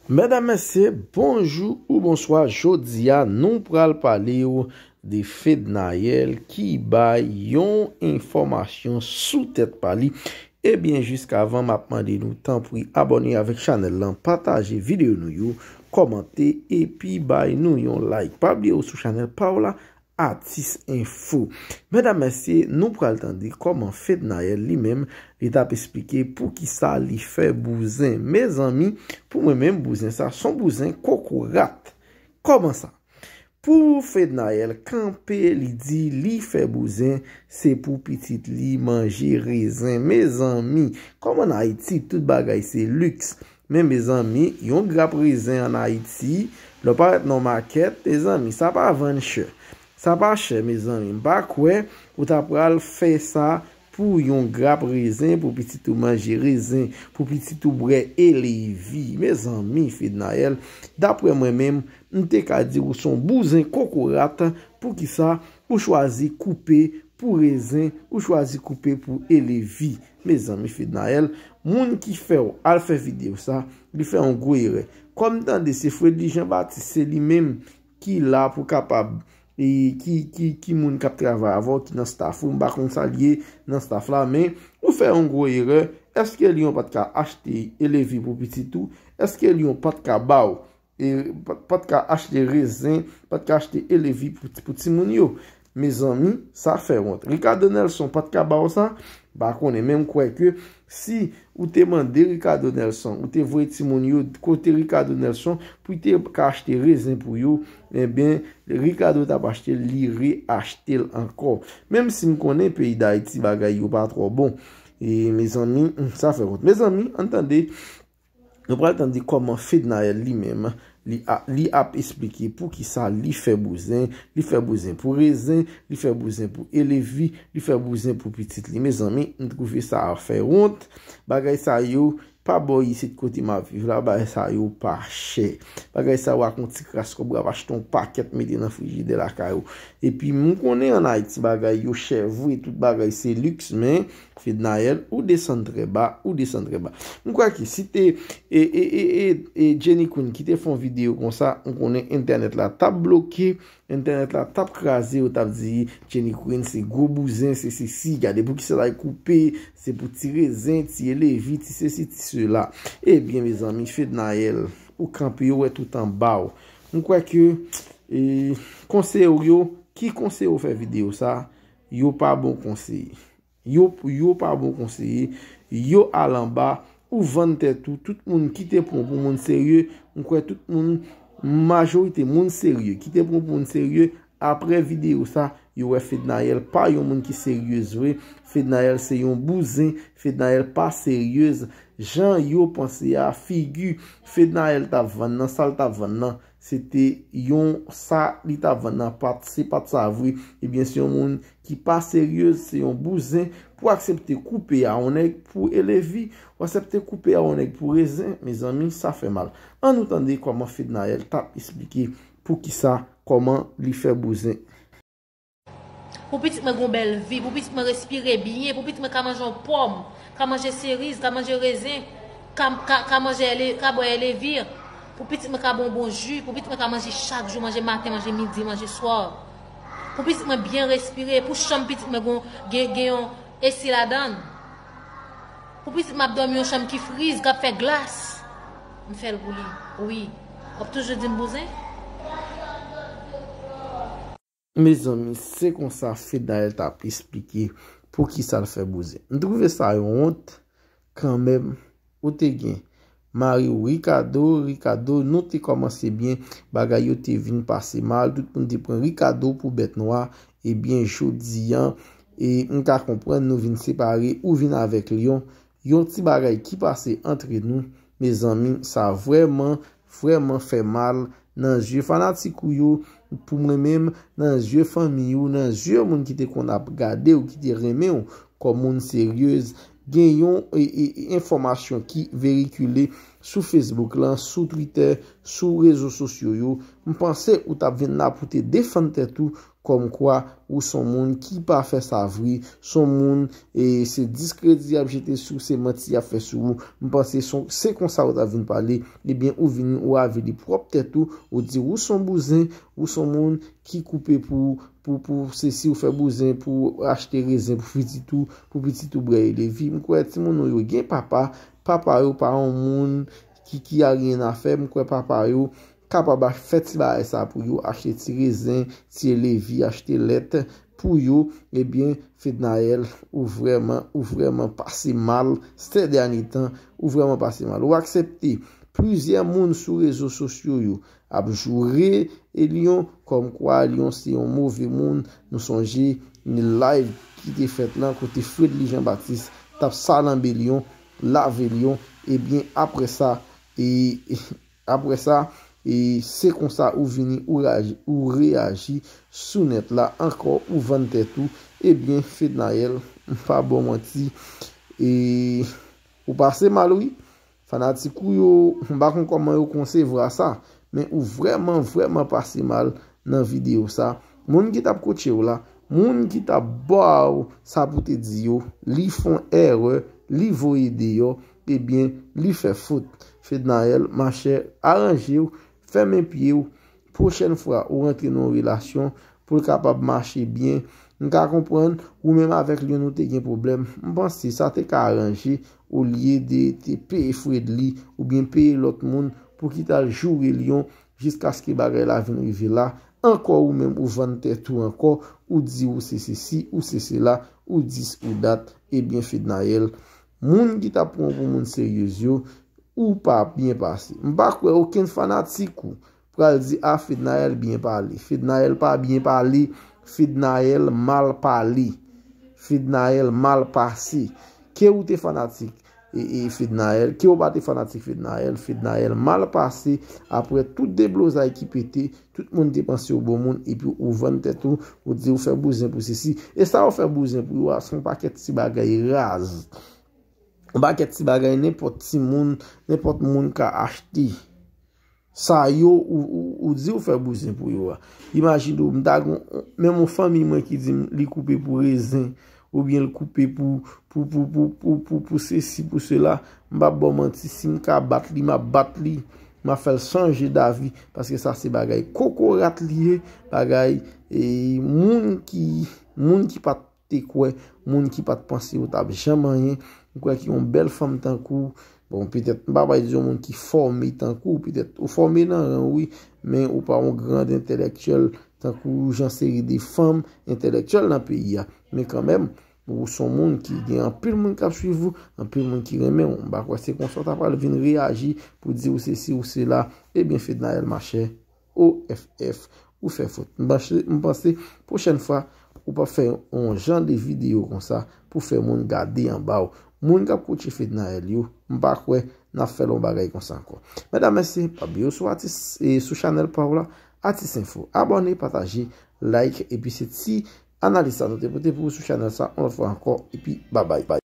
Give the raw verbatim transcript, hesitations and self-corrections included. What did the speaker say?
Medam, mesye, bonjou ou bonswa. Jodi a, nou pral pale w de Fednaelle ki bay yon enfòmasyon sou tèt pa li. Ebyen, jiskavan m ap mande nou, tanpri, abòne avèk chanèl lan, pataje videyo nou yo, kòmante, epi bay nou yon like. Pa bliye w sou chanèl pa w la, Atis Enfo. Medam, mesye, nou pral tande kòman Fednaelle li menm, li t ap esplike poukisa li fè bouzen. Mezanmi, pou mwen menm, bouzen sa, s on bouzen kokorat. Kòman sa? Pou Fednaelle kanpe, li di li fè bouzen, se pou pitit li manje rezen. Mezanmi, kòm ann Ayiti, tout bagay se liks. Men, mezanmi, yon grap rezen ann Ayiti, lè w parèt nan yon makèt, mezanmi, sa pa vann chè. Sa pa chè, mezanmi. M pa kwè ou ta pral fè sa pou yon grap rezen, pou pitit ou manje rezen, pou pitit ou bwè elevi. Mezanmi, Fednaelle, daprè mwen menm, m te ka di w s on bouzen kokorat. Poukisa ou chwazi koupe pou rezen, ou chwazi koupe pou elevi? Mezanmi, Fednaelle, moun ki fè w al fè videyo sa, li fè yon gwo erè. Kòm m tande se Fredly Jean Baptiste, se li menm ki la pou kapab, e ki, ki, ki moun k ap travay avè w, ki nan staff ou, m pa konn sa l ye nan staff la, men ou fè yon gwo erè. Èske Lion pa t ka achte elevi pou pitit ou? Èske Lion pa t ka ba w, e, pa, pa t ka achte rezen, pa t ka achte elevi pou, pou timoun yo? Mezanmi, sa fè wont. Ricardo Nelson pa t ka ba w sa? M pa konnen, men m kwè ke si ou te mande Ricardo Nelson, ou te voye timoun yo kote Ricardo Nelson pou l te ka achte rezen pou yo, ebyen, Ricardo t ap achte l, li reachte l ankò. Menm si m konnen peyi Dayiti bagay yo pa twò bon. E, mezanmi, sa fè wont. Mezanmi, ann tande, nou pral tande kòman Fednaelle li menm, li a, li ap esplike poukisa li fè bouzen, li fè bouzen pou rezen, li fè bouzen pou elevi, li fè bouzen pou pitit li. Mezanmi, m twouve sa fè wont. Bagay sa yo, pa bò isit kote m ap viv la, bagay sa yo pa chè. Bagay sa yo ak yon ti kras kòb w ap achte yon pakèt mete nan frijidè lakay ou. Epi m konnen ann Ayiti bagay yo chè vre, tout bagay se liks, men Fednaelle, ou desann trè ba, ou desann trè ba. M kwè ke si te, e, e, e, e, e Jenny Queen ki te fè yon videyo konsa, m konnen entènèt la t ap bloke, entènèt la t ap kraze, yo t ap di Jenny Queen se gwo bouzen, se sesi, gade poukisa l al koupe, se pou ti rezen, ti elevi, ti sesi, ti sela. Ebyen, mezanmi, Fednaelle, ou kanpe, yo wè tout anba w. M kwè ke, e, konseye w yo, ki konseye w fè videyo sa, yo pa bon konseye. Yo, yo pa bon konseye, yo al anba, ou vann tèt ou, tout moun ki te pran w pou moun serye, m kwè tout moun, majorite moun serye, ki te pran w pou moun serye, apre videyo sa, yo wè Fednaelle pa yon moun ki seryez vre, Fednaelle se yon bouzen, Fednaelle pa seryez, jan yo panse a, figi Fednaelle t ap vann nan, sa l t ap vann nan, se te yon, sa li t ap vann nan, pa t, se pa t sa vre. Ebyen, se yon moun ki pa seryez, se yon bouzen pou aksepte koupe a yon nèg pou elevi, ou aksepte koupe a yon nèg pou rezen, mezanmi, sa fè mal. Ann nou tande kòman Fednaelle t ap esplike poukisa, kòman li fè bouzen. Pou pitit mwen gon bèl vi, pou pitit mwen respire byen, pou pitit mwen ka manje yon pòm, ka manje seriz, ka manje rezen, ka, ka, ka manje ele-, ka bwè elevir, pou pitit mwen ka bwè yon bon ji, pou pitit mwen ka manje chak jou, manje maten, manje midi, manje swa. Pou pitit mwen byen respire, pou chanm pitit mwen gon, gen, gen yon esi ladan l. Pou pitit mwen ap dòmi yon chanm ki friz, k ap fè glas. M fè l pou li. Wi. W ap toujou di m bouzen? Mezanmi, se konsa Fednaelle t ap esplike poukisa l fè bouzen. M twouve sa yon wont kanmenm. Ou te gen mari w Ricardo, Ricardo, nou te kòmanse byen, bagay yo te vin pase mal, tout moun te pran Ricardo pou bèt nwa, ebyen, jodi a, e m ka konprann nou vin separe, ou vin avèk Lion, yon ti bagay ki pase antre nou, mezanmi, sa vrèman, vrèman fè mal nan zye fanatik ou yo, pou mwen menm, nan zye fanmi ou, nan zye moun ki te konn ap gade w, ki te renmen w kòm moun seryez. Gen yon, e, e, e, enfòmasyon ki veyikile sou Facebook lan, sou Twitter, sou rezo sosyo yo, m panse ou t ap vin la pou te defann tèt ou kòmkwa ou s on moun ki pa fè sa vre, s on moun, e se diskredi y ap jete sou, se manti y ap fè sou ou. M panse s on, se konsa ou t ap vin pale, ebyen ou vini ou avili pwòp tèt ou, ou di ou s on bouzen, ou s on moun ki koupe pou, pou, pou sesi, ou fè bouzen pou achte rezen pou pitit ou, pou pitit ou bwè e levi. M kwè timoun nou yo gen papa, papa yo pa yon moun ki, ki a ryen a fè. M kwè papa yo kapab a-, fè ti bagay sa pou yo, achte ti rezen, ti levi, achte lèt pou yo. Ebyen, Fednaelle, ou vrèman, ou vrèman pase mal sè dènye tan, ou vrèman pase mal. Ou aksepte plizyè moun sou rezo sosyo yo ap joure Lyon, kòmkwa Lyon se yon move moun. Nou sonje ni live ki te fèt lan kote Fredly Jean Baptiste t ap salanbe Lyon, lave Lyon. Ebyen, apre sa, e, apre sa, e se konsa ou vini, ou reyaji, ou reyaji sou nèt la ankò, ou vann tèt ou. Ebyen, Fednaelle, m pa ba w manti, e ou pase mal, wi. Fanatik ou yo, m pa konn kòman yo konsevwa sa, men ou vrèman, vrèman pase mal nan videyo sa. Moun ki t ap kotche w la, moun ki t ap ba w sa pou te di yo, li fè yon erè, li voye deyò, ebyen, li fè fot. Fednaelle, machè, aranje w, fèmen pye w. Pwochèn fwa ou rantre nan yon relasyon, pou l kapab mache byen. M ka konprann, ou menm avèk Lyon nou te gen pwoblèm. M panse sa te ka aranje olye de te peye Fredly oubyen peye lòt moun pou ki t al joure Lyon jiskaske bagay la vin rive la. Ankò ou menm ou vann tèt ou ankò, ou di ou se sesi, ou se sela, ou dis ou dat, ebyen Fednaelle, moun ki t ap pran w pou moun seryez yo, ou pa byen pase. M pa kwè okenn fanatik ou pral di, a, Fednaelle byen pale. Fednaelle pa byen pale. Fednaelle mal pale. Fednaelle mal pase. Ke ou te fanatik e, e Fednaelle, ke ou pa te fanatik Fednaelle, Fednaelle mal pase. Apre tout deblozay ki pete, tout moun te panse ou bon moun, epi ou vann tèt ou, ou di ou fè bouzen pou sesi. E sa ou fè bouzen pou yo a, se yon pakèt ti bagay raz. Yon pakèt ti bagay nenpòt timoun, nenpòt moun ka achte. Sa yo, ou, ou, ou di ou fè bouzen pou yo a. Imajine w, m ta gon, menm yon fanmi mwen ki di m li koupe pou rezen, oubyen l koupe pou, pou, pou sesi, pou sela, m p ap ba w manti, si m ka bat li, m ap bat li, m ap fè l chanje davi, paske sa se bagay kokorat li ye, bagay, e, moun ki, moun ki pa t te kwè, moun ki pa t panse yo t ap janm anyen. M kwè ke yon bèl fanm tankou, bon, petèt, m pa pral di yon moun ki fòme tankou, petèt, ou fòme nan ran, wi, men ou pa yon grand entèlektyèl tankou jan seri de fanm entèlektyèl nan peyi a. Men kanmenm, ou s on moun ki gen anpil moun k ap swiv ou, anpil moun ki renmen w. M pa kwè se konsa w ta pral vin reyaji pou di ou sesi ou sela. Ebyen, Fednaelle, machè, O F F, ou fè fot. M panse, m panse, pwochèn fwa, ou p ap fè yon jan de videyo konsa pou fè moun gade anba w. Moun k ap koutje Fednaelle yo, m pa kwè n ap fè l yon bagay konsa ankò. Medam, mesye, pa bliye w sou atis, e sou chanèl pa w la, Atis Enfo. Abòne, pataje, like, epi se ti analiz sa nou te pote pou w sou chanèl sa, yon lòt fwa ankò, epi babay.